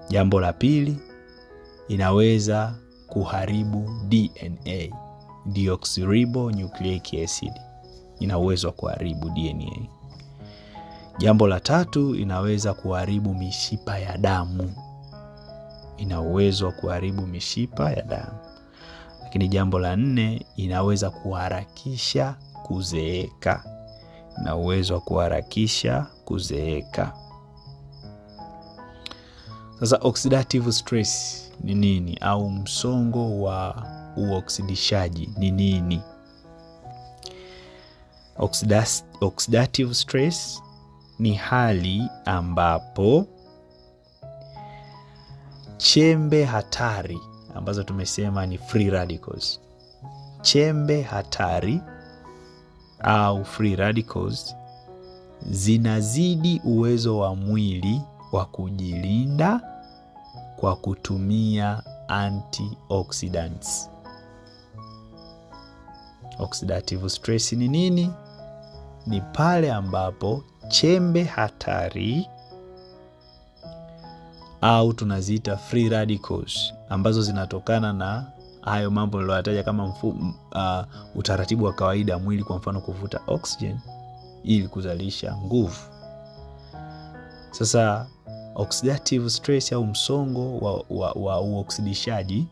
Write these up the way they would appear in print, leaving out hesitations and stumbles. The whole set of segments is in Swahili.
Jambo la pili, inaweza kuharibu DNA, deoxyribonucleic acid, ina uwezo wa kuharibu DNA. Jambo la tatu, inaweza kuharibu mishipa ya damu, ina uwezo wa kuharibu mishipa ya damu. Lakini jambo la nne, inaweza kuharakisha kuzeeka, ina uwezo wa kuharakisha kuzeeka. Sasa oxidative stress ni nini, au msongo wa uoksidishaji ni nini? Oxidative stress ni hali ambapo chembe hatari ambazo tumesema ni free radicals, chembe hatari au free radicals zinazidi uwezo wa mwili wa kujilinda kwa kutumia antioxidants. Oxidative stress ni nini? Ni pale ambapo chembe hatari au tunaziita free radicals ambazo zinatokana na hayo mambo niliyoyataja kama utaratibu wa kawaida mwili, kwa mfano kuvuta oxygen ili kuzalisha nguvu. Sasa oxidative stress au msongo wa uoksidishaji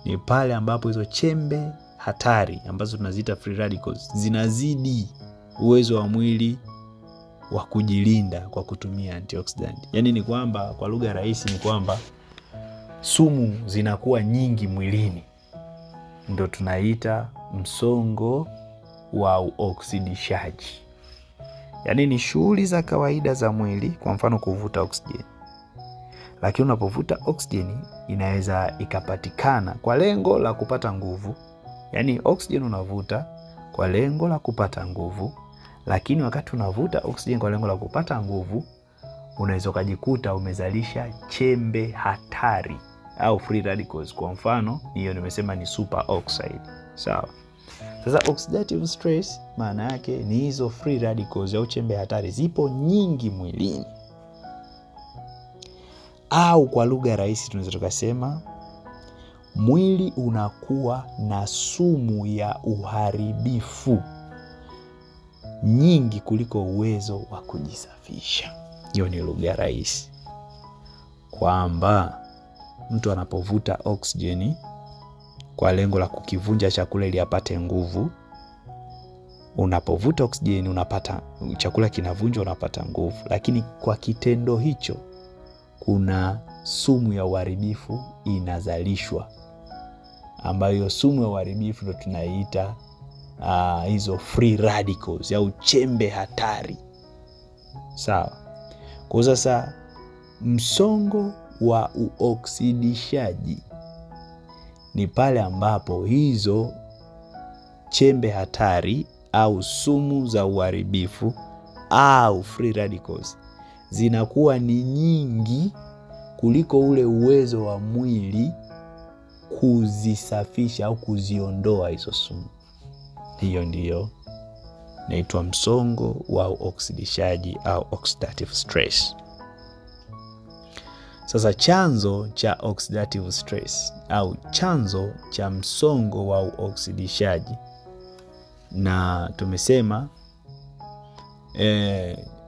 ni pale ambapo hizo chembe hatari ambazo tunaziita free radicals zinazidi uwezo wa mwili wa kujilinda kwa kutumia antioxidant. Yaani ni kwamba kwa lugha rahisi ni kwamba sumu zinakuwa nyingi mwilini, ndo tunaita msongo wa uoksidishaji. Yaani ni shughuli za kawaida za mwili, kwa mfano kuvuta oksijeni, lakini unapovuta oksijeni inaweza ikapatikana kwa lengo la kupata nguvu. Yaani oksijeni unavuta kwa lengo la kupata nguvu, lakini wakati unavuta oksijeni kwa lengo la kupata nguvu, unaweza ukajikuta umezalisha chembe hatari au free radicals. Kwa mfano hiyo nimesema ni superoxide, sawa. Sasa oxidative stress maana yake ni hizo free radicals au chembe hatari zipo nyingi mwilini, au kwa lugha rahisi tunaweza tukasema mwili unakuwa na sumu ya uharibifu nyingi kuliko uwezo wa kujisafisha. Hiyo ni lugha rahisi kwamba mtu anapovuta oksijeni kwa lengo la kukivunja chakula ili apate nguvu, unapovuta oksijeni unapata chakula kinavunjwa, unapata nguvu, lakini kwa kitendo hicho kuna sumu ya uharibifu inazalishwa, ambayo sumu ya uharibifu ndo tunaiita hizo free radicals au chembe hatari. Sawa. Kwa sasa msongo wa uoksidishaji ni pale ambapo hizo chembe hatari au sumu za uharibifu au free radicals zinakuwa ni nyingi kuliko ule uwezo wa mwili kuzisafisha au kuziondoa hizo sumu. Hiyo ndiyo inaitwa msongo wa uoksidishaji au oxidative stress. Sasa chanzo cha oxidative stress au chanzo cha msongo wa uoksidishaji, na tumesema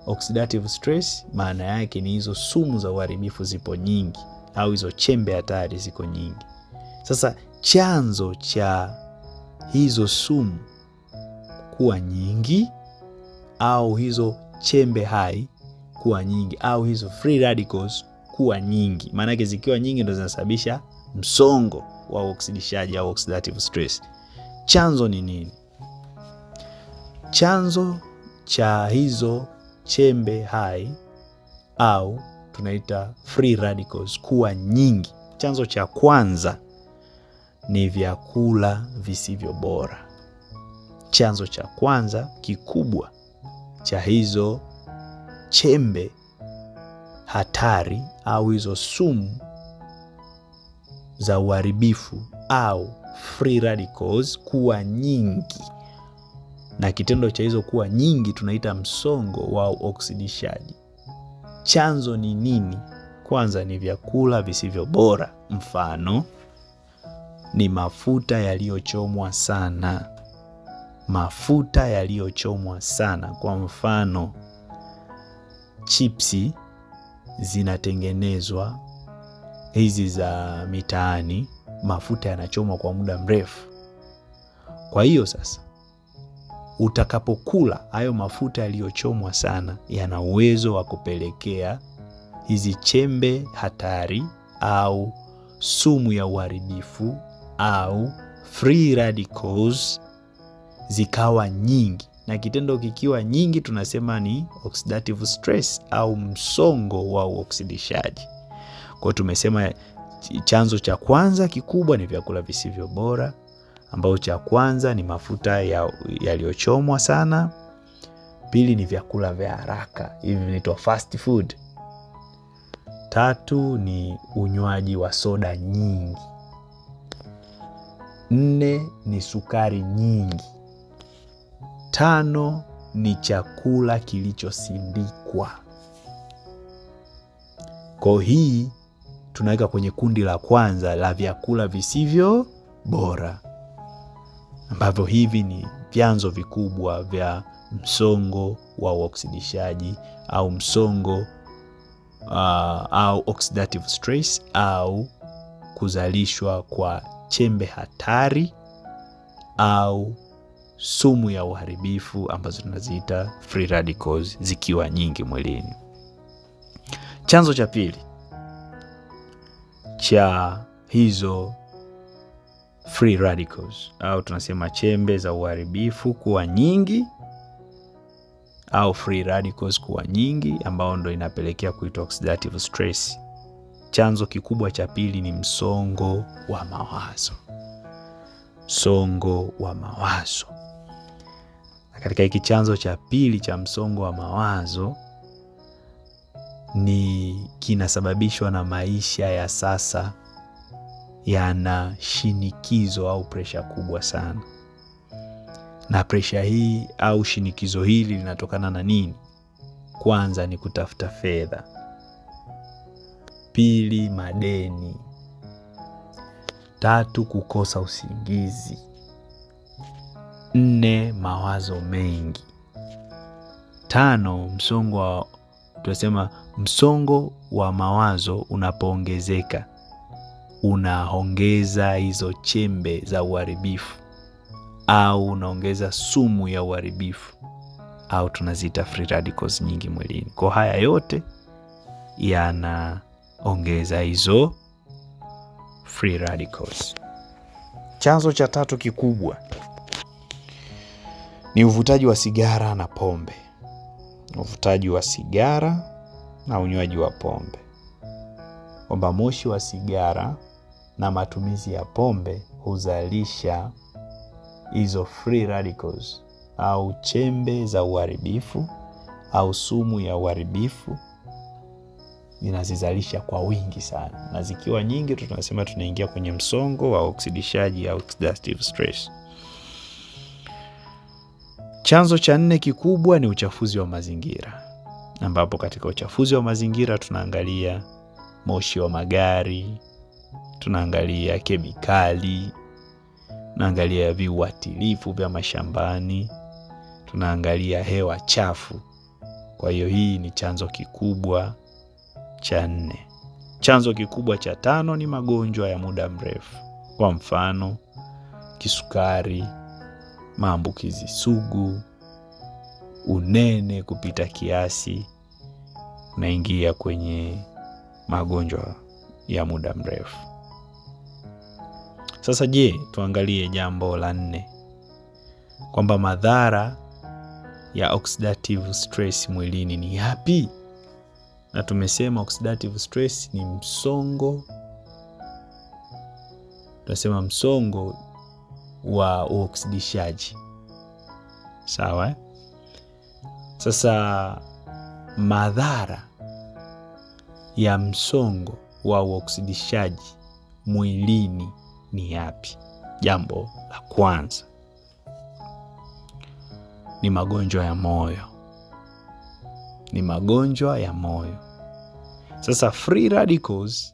oxidative stress maana yake ni hizo sumu za uharibifu zipo nyingi, au hizo chembe hatari ziko nyingi. Sasa chanzo cha hizo sumu kuwa nyingi au hizo chembe hai kuwa nyingi au hizo free radicals kuwa nyingi, maanake zikiwa nyingi ndo zinasababisha msongo wa uoksidishaji au oxidative stress. Chanzo ni nini? Chanzo cha hizo chembe hai au tunaita free radicals kuwa nyingi, chanzo cha kwanza ni vyakula visivyo bora. Chanzo cha kwanza kikubwa cha hizo chembe hatari au hizo sumu za uharibifu au free radicals kuwa nyingi, na kitendo cha hizo kuwa nyingi tunaita msongo wa uoksidishaji. Chanzo ni nini Kwanza ni vyakula visivyo bora, mfano ni mafuta yaliyochomwa sana. Mafuta yaliyochomwa sana, kwa mfano chipsi zinatengenezwa hizi za mitaani, mafuta yanachomwa kwa muda mrefu. Kwa hiyo sasa utakapokula hayo mafuta yaliyochomwa sana, yana uwezo wa kupelekea hizi chembe hatari au sumu ya uharibifu au free radicals zikawa nyingi, na kitendo kikiwa nyingi tunasema ni oxidative stress au msongo wa uoksidishaji. Kwa hiyo tumesema chanzo cha kwanza kikubwa ni vyakula visivyo bora, ambao cha kwanza ni mafuta yaliyochomwa sana. Pili ni vyakula vya haraka, hivi vinaitwa fast food. Tatu ni unywaji wa soda nyingi. Nne ni sukari nyingi. Tano ni chakula kilichosindikwa. Kwa hii tunaweka kwenye kundi la kwanza la vyakula visivyo bora, ambavyo hivi ni vyanzo vikubwa vya msongo wa uoksidishaji au msongo au oxidative stress au kuzalishwa kwa chembe hatari au sumu ya uharibifu ambazo tunaziita free radicals zikiwa nyingi mwilini. Chanzo cha pili cha hizo free radicals au tunasema chembe za uharibifu kuwa nyingi au free radicals kuwa nyingi, ambao ndo inapelekea kuitwa oxidative stress. Chanzo kikubwa cha pili ni msongo wa mawazo. Msongo wa mawazo. Na katika hiki chanzo cha pili cha msongo wa mawazo ni kinasababishwa na maisha ya sasa yana shinikizo au presha kubwa sana. Na presha hii au shinikizo hili linatokana na nini? Kwanza ni kutafuta fedha. Pili, madeni. Tatu, kukosa usingizi. Nne, mawazo mengi. Tano, msongo wa mawazo unapoongezeka unaongeza hizo chembe za uharibifu au unaongeza sumu ya uharibifu au tunaziita free radicals nyingi mwilini. Kwa haya yote yanaongeza hizo free radicals. Chanzo cha tatu kikubwa ni uvutaji wa sigara na pombe. Uvutaji wa sigara na unywaji wa pombe. Kwamba moshi wa sigara na matumizi ya pombe huzalisha hizo free radicals au chembe za uharibifu au sumu ya uharibifu, zinazizalisha kwa wingi sana, na zikiwa nyingi tunasema tunaingia kwenye msongo wa oksidishaji au oxidative stress. Chanzo cha nne kikubwa ni uchafuzi wa mazingira, ambapo katika uchafuzi wa mazingira tunaangalia moshi wa magari, tunaangalia kemikali, tunaangalia viuatilifu vya mashambani, tunaangalia hewa chafu. Kwa hiyo hii ni chanzo kikubwa cha nne. Chanzo kikubwa cha tano ni magonjwa ya muda mrefu, kwa mfano kisukari, maambukizi sugu, unene kupita kiasi, unaingia kwenye magonjwa ya muda mrefu. Sasa je, tuangalie jambo la nne, kwamba madhara ya oxidative stress mwilini ni yapi? Na tumesema oxidative stress ni msongo, tunasema msongo wa uoksidishaji, sawa eh? Sasa madhara ya msongo wa uoksidishaji mwilini ni yapi? Jambo la kwanza ni magonjwa ya moyo. Ni magonjwa ya moyo. Sasa free radicals